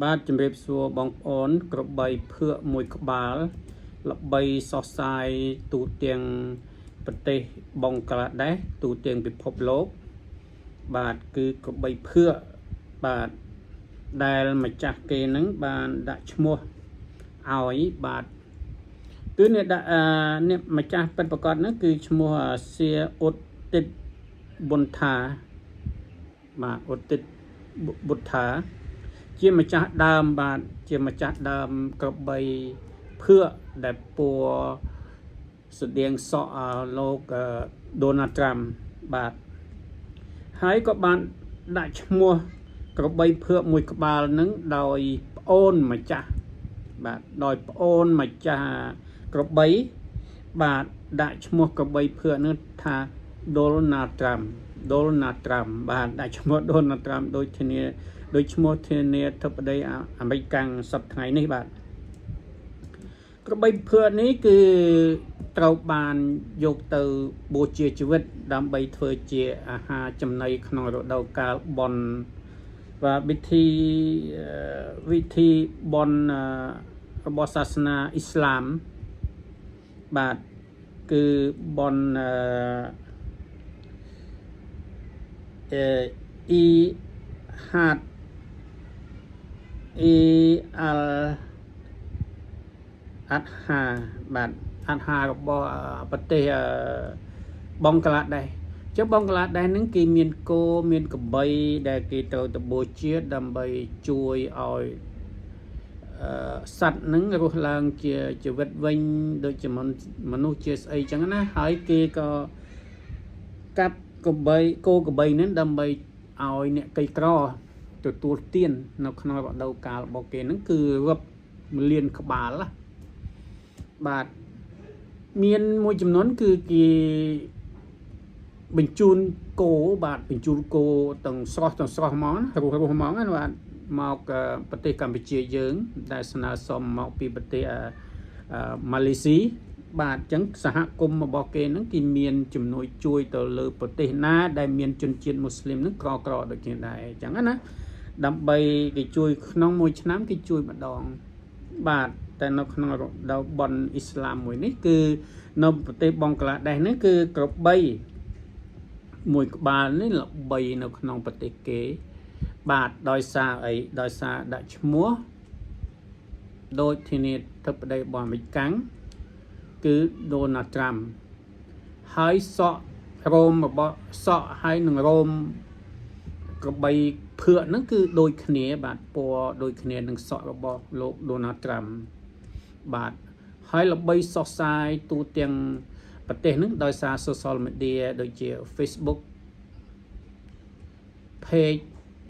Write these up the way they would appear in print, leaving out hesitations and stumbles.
បាទជំរាបសួរបងប្អូនក្របីភឿកមួយក្បាលល្បីសរសើរទូទាំងប្រទេសបង់ក្លាដេសទូទាំងពិភពលោក បាទគឺក្របីភឿកបាទដែលម្ចាស់គេនឹងបានដាក់ឈ្មោះឲ្យបាទគឺអ្នកដាក់អ្នកម្ចាស់ពិតប្រាកដហ្នឹងគឺឈ្មោះសៀអ៊ុតតិតប៊ុនថាបាទអ៊ុតតិតបុទ្ធា ជាម្ចាស់ដើមបាទជាម្ចាស់ដើមក្របីភឿកដែលពួរស្តៀងសក់លោកដូណាល់ត្រាំបាទហើយក៏បានដាក់ឈ្មោះក្របីភឿកមួយក្បាលនឹងដោយប្អូនម្ចាស់បាទដោយប្អូនម្ចាស់ក្របីបាទដាក់ឈ្មោះក្របីភឿកនឹងថាដូណាល់ត្រាំដូណាល់ត្រាំបាទដាក់ឈ្មោះដូណាល់ត្រាំដូចធានាដូចឈ្មោះធានាធិបតីអាមេរិកកាំងសប្តាហ៍ថ្ងៃនេះបាទក្របីភឿកនេះគឺត្រូវបានយកទៅបូជាជីវិតដើម្បីធ្វើជាអាហារចំណីក្នុងរដូវកាលបុណ្យបាទវិធីវិធីបុណ្យរបស់សាសនាអ៊ីស្លាមបាទគឺបុណ្យអឺអ៊ីហាតអ៊ីអាល់អាត់ហាបាទអាត់ហារបស់ប្រទេសបង់ក្លាដេសចុះបង់ក្លាដេសហ្នឹងគេមានគោមានក្របីដែលគេត្រូវទៅបូជាដើម្បីជួយឲ្យអឺសត្វហ្នឹងរស់ឡើងជាជីវិតវិញដូចជាមនុស្សជាស្អីចឹងណាហើយគេក៏កាប់ក្របីគោក្របីហ្នឹងដើម្បីឲ្យអ្នកក្រីក្រទទួលទាននៅក្នុងរដូវកាលរបស់គេហ្នឹងគឺរាប់លានក្បាលណាបាទមានមួយចំនួនគឺគេបញ្ជូនគោបាទបញ្ជូនគោទាំងស្រស់ទាំងស្រស់ហ្មងណារស់រស់ហ្មងណាបាទមកប្រទេសកម្ពុជាយើង ដែលស្នើសុំមកពីប្រទេសម៉ាឡេស៊ីបាទអញ្ចឹងសហគមន៍របស់គេហ្នឹងគេមានជំនួយជួយទៅលើប្រទេសណាដែលមានជនជាតិមូស្លីមហ្នឹងក្រក្រដូចគ្នាដែរអញ្ចឹងណាដើម្បីគេជួយក្នុងមួយឆ្នាំគេជួយម្ដងបាទតែនៅក្នុងរដូវបុណ្យអ៊ីស្លាមមួយនេះគឺនៅប្រទេសបង់ក្លាដេសនេះគឺក្របីមួយក្បាលនេះល្បីនៅក្នុងប្រទេសគេ បាទដោយសារអីដោយសារដាក់ឈ្មោះដោយធានាធិបតីរបស់អាមេរិកកាំងគឺដូណាល់ត្រាំហើយសក់រោមរបស់សក់ហើយនឹងរោមក្របីភឿកហ្នឹងគឺដូចគ្នា បាទពណ៌ដូចគ្នានឹងសក់របស់លោកដូណាល់ត្រាំបាទហើយល្បីសរសាយទូទាំងប្រទេសហ្នឹងដោយសារ social media ដូចជា Facebook page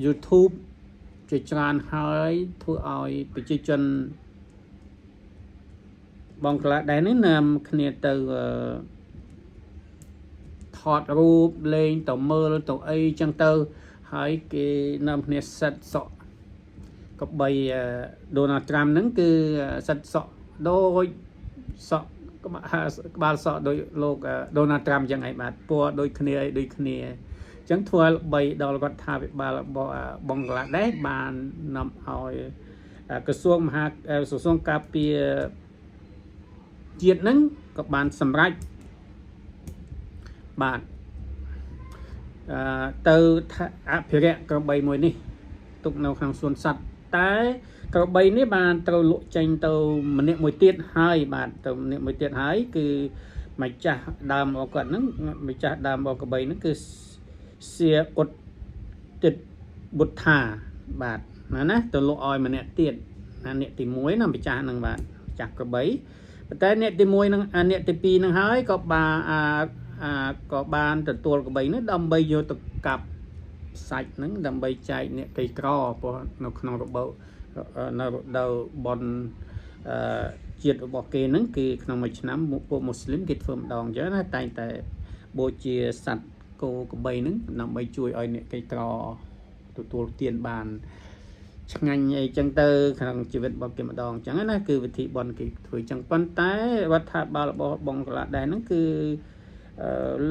YouTube ជាច្រើនហើយធ្វើឲ្យប្រជាជនបង់ក្លាដេសនេះនាំគ្នាទៅថតរូបលេងទៅមើលទៅអីចឹងទៅហើយគេនាំគ្នាសិតសក់ក្របីដូណាល់ត្រាំហ្នឹងគឺសិតសក់ដូចសក់ក្បាលក្បាលសក់ដូចលោកដូណាល់ត្រាំចឹងឯងបាទពណ៌ដូចគ្នាអីដូចគ្នាអញ្ចឹងធ្វើឲ្យល្បីដល់រដ្ឋាភិបាលរបស់បង់ក្លាដេសបាននាំឲ្យក្រសួងមហាក្រសួងការពារជាតិហ្នឹងក៏បានសម្រេចបាទអឺទៅអភិរក្សក្របីមួយនេះទុកនៅក្នុងសួនសត្វតែក្របីនេះបានត្រូវលក់ចេញទៅម្នាក់មួយទៀតហើយបាទទៅម្នាក់មួយទៀតហើយគឺម្ចាស់ដើមរបស់គាត់ហ្នឹងម្ចាស់ដើមរបស់ក្របីហ្នឹងគឺសៀអ៊ុតតិតបុទ្ធាបាទណាណាទៅលក់ឲ្យម្នាក់ទៀតណាអ្នកទី1ណាម្ចាស់ហ្នឹងបាទម្ចាស់ក្របីប៉ុន្តែអ្នកទី1ហ្នឹងអ្នកទី2ហ្នឹងហើយក៏បានអាអាក៏បានទទួលក្របីនេះដើម្បីយកទៅកាប់សាច់ហ្នឹងដើម្បីចែកអ្នកក្រីក្រព្រោះនៅក្នុងរបបនៅរដូវបុណ្យអឺជាតិរបស់គេហ្នឹងគឺក្នុងមួយឆ្នាំពួកមូស្លីមគេធ្វើម្ដងអញ្ចឹងណាតែងតែបូជាសត្វគោក្របីហ្នឹងដើម្បីជួយឲ្យអ្នកក្រីក្រទទួលទានបានឆ្ងាញ់អីចឹងទៅក្នុងជីវិតរបស់គេម្ដងអញ្ចឹងណាគឺវិធីបុណ្យគេធ្វើចឹងប៉ុន្តែរដ្ឋាភិបាលរបស់បង់ក្លាដេសហ្នឹងគឺ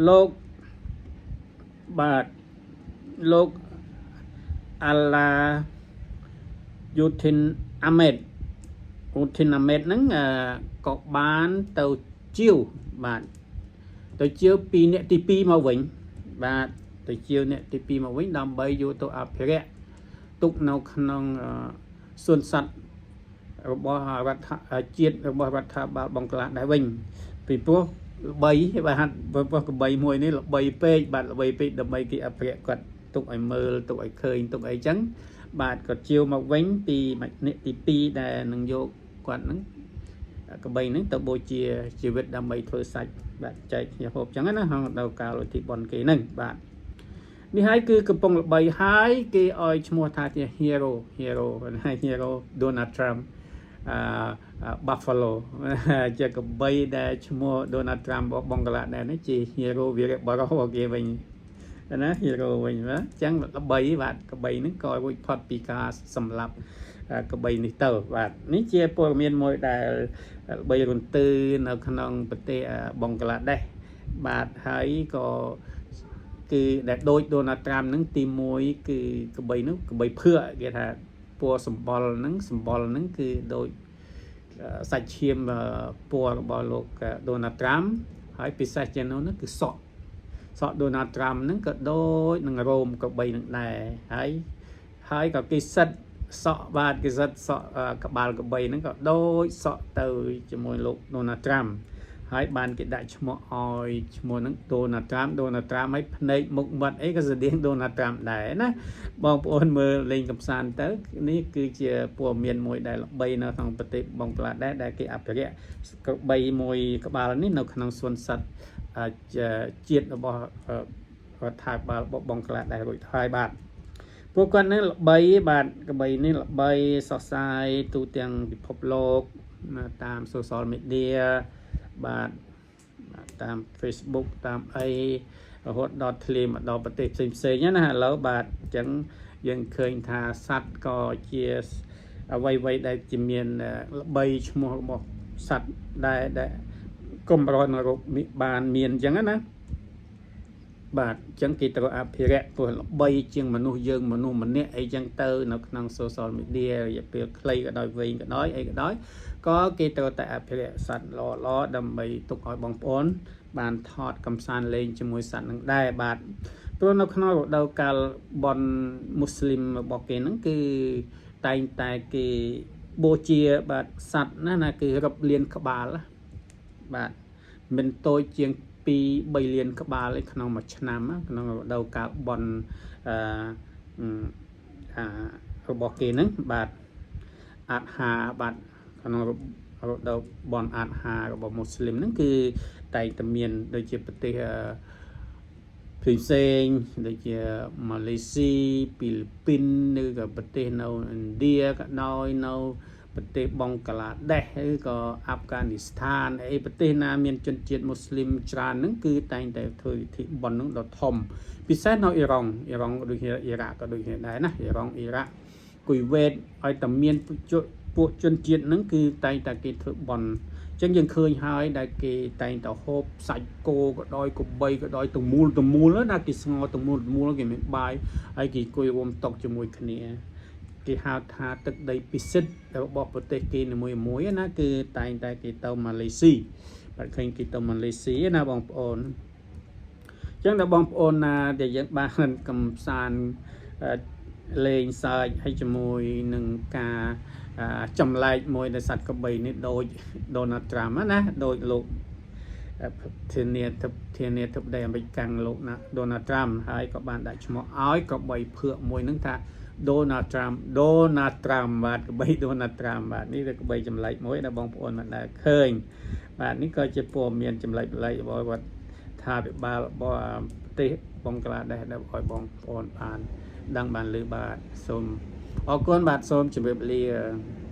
លោកបាទលោកអាឡា យូធីនអាមេតឧធីនអាមេតហ្នឹងក៏បានទៅជាវបាទទៅជាវពីអ្នកទី2មកវិញបាទទៅជាវអ្នកទី2មកវិញដើម្បីយកទៅអភិរក្សទុកនៅក្នុងសួនសត្វរបស់រដ្ឋជាតិរបស់រដ្ឋាភិបាលបង់ក្លាដេសវិញពីព្រោះល្បីបាទព្រោះក្របីមួយនេះល្បីពេកបាទល្បីពេកដើម្បីគេអភិរក្សគាត់ទុកឲ្យមើលទុកឲ្យឃើញទុកអីចឹងបាទក៏ជាវមកវិញពីអ្នកទី2ដែលនឹងយកគាត់ហ្នឹងក្របីហ្នឹងទៅបូជាជីវិតដើម្បីធ្វើសាច់បាទចែកគ្នាហូបចឹងណាក្នុងដល់កាលវិធីបុណ្យគេហ្នឹងបាទនេះហើយគឺកំពុងល្បីហើយគេឲ្យឈ្មោះថាជា hero hero ណា hero Donald Trump អឺ Buffalo ជាក្របីដែលឈ្មោះ Donald Trump របស់បង់ក្លាដេសនេះជា hero វីរៈបុរសរបស់គេវិញណា hero វិញបាទអញ្ចឹងល្បីបាទក្របីហ្នឹងក៏រួចផុតពីការសម្លាប់ក្របីនេះទៅបាទនេះជាព័ត៌មានមួយដែលល្បីរន្ទឺនៅក្នុងប្រទេសបង់ក្លាដេសបាទហើយក៏គឺដែលដូចដូណាល់ត្រាំហ្នឹងទី1គឺក្របីហ្នឹងក្របីភឿកគេថាពណ៌សម្បុរហ្នឹងសម្បុរហ្នឹងគឺដូចសាច់ឈាមពណ៌របស់លោកដូណាល់ត្រាំហើយពិសេសជាងនោះគឺសក់សក់ដូណាល់ត្រាំហ្នឹងក៏ដូចនឹងរោមក្របីនឹងដែរហើយហើយក៏គេសិតសក់បាទគេសិតសក់ក្បាលក្របីហ្នឹងក៏ដូចសក់ទៅជាមួយលោកដូណាល់ត្រាំហើយបានគេដាក់ឈ្មោះឲ្យឈ្មោះហ្នឹងដូណាល់ត្រាំដូណាល់ត្រាំហើយភ្នែកមុខមាត់អីក៏ស្តៀងដូណាល់ត្រាំដែរណាបងប្អូនមើលលេងកំសាន្តទៅនេះគឺជាព័ត៌មានមួយដែលល្បីនៅក្នុងប្រទេសបង់ក្លាដេសដែលគេអភិរក្សក្របីមួយក្បាលនេះនៅក្នុងសួនសត្វជាតិរបស់រដ្ឋាភិបាលបង់ក្លាដេសរួចហើយបាទពួកគាត់នេះល្បីបាទក្របីនេះល្បីសរសើរទូទាំងពិភពលោកតាម social media បាទតាម Facebook តាមអីរហូតដល់ធ្លាយមកដល់ប្រទេសផ្សេងផ្សេងណាឥឡូវបាទអញ្ចឹងយើងឃើញថាសត្វក៏ជាអ្វីៗដែលជាមានល្បីឈ្មោះរបស់សត្វដែលដែលកម្រនៅរកបានមានអញ្ចឹងណាបាទអញ្ចឹងគេត្រូវអភិរក្សព្រោះល្បីជាងមនុស្សយើងមនុស្សម្នាក់អីចឹងទៅនៅក្នុង social media រយៈពេលខ្លីក៏ដោយវែងក៏ដោយអីក៏ដោយក៏គេត្រូវតែអភិរក្សសត្វល្អល្អដើម្បីទុកឲ្យបងប្អូនបានថតកំសាន្តលេងជាមួយសត្វនឹងដែរបាទព្រោះនៅក្នុងរដូវកាលបុណ្យមូស្លីមរបស់គេហ្នឹងគឺតែងតែគេបូជាបាទសត្វណាណាគឺរាប់លានក្បាលបាទមិនតូចជាង2 3លានក្បាលឯក្នុងមួយឆ្នាំក្នុងរដូវកាលបុណ្យអឺអារបស់គេហ្នឹងបាទអាតហាបាទក្នុងរដូវបុណ្យអាតហារបស់មូស្លីមហ្នឹងគឺតែងតែមានដូចជាប្រទេសផ្សេងផ្សេងដូចជាម៉ាឡេស៊ីហ្វីលីពីនឬក៏ប្រទេសនៅឥណ្ឌាក៏ដោយនៅប្រទេសបង់ក្លាដេសឬក៏អាហ្វហ្គានីស្ថានអីប្រទេសណាមានជនជាតិមូស្លីមច្រើនហ្នឹងគឺតែងតែធ្វើពិធីបុណ្យហ្នឹងដ៏ធំពិសេសនៅអ៊ីរ៉ង់អ៊ីរ៉ង់ក៏ដូចជាអ៊ីរ៉ាក់ក៏ដូចគ្នាដែរណាអ៊ីរ៉ង់អ៊ីរ៉ាក់គុយវ៉េតឲ្យតែមានពួកជនជាតិហ្នឹងគឺតែងតែគេធ្វើបុណ្យអញ្ចឹងយើងឃើញហើយដែលគេតែងតែហូបសាច់គោក៏ដោយក្របីក៏ដោយទាំងមូលទាំងមូលណាគេស្ងោរទាំងមូលទាំងមូលគេមានបាយហើយគេអង្គុយរួមតុជាមួយគ្នាគេហៅថាទឹកដីពិសិដ្ឋរបស់ប្រទេសគេនីមួយៗណាគឺតែងតែគេទៅម៉ាឡេស៊ីបាទឃើញគេទៅម៉ាឡេស៊ីណាបងប្អូនអញ្ចឹងដល់បងប្អូនណាដែលយើងបានកំសាន្តលេងសើចហើយជាមួយនឹងការចម្លែកមួយដែលសត្វក្របីនេះដូចដូណាល់ត្រាំណាដូចលោកធានាធិធានាធិបតីអាមេរិកកាំងលោកណាដូណាល់ត្រាំហើយក៏បានដាក់ឈ្មោះឲ្យក្របីភឿកមួយហ្នឹងថាដូណាល់ត្រាំដូណាល់ត្រាំបាទក្របីដូណាល់ត្រាំបាទនេះវាក្របីចម្លែកមួយដែលបងប្អូនមិនដែលឃើញបាទនេះក៏ជាព័ត៌មានចម្លែកប្លែករបស់រដ្ឋាភិបាលរបស់ប្រទេសបង់ក្លាដេសដែលឲ្យបងប្អូនបានដឹងបានឮបាទសូមអរគុណបាទសូមជម្រាបលា។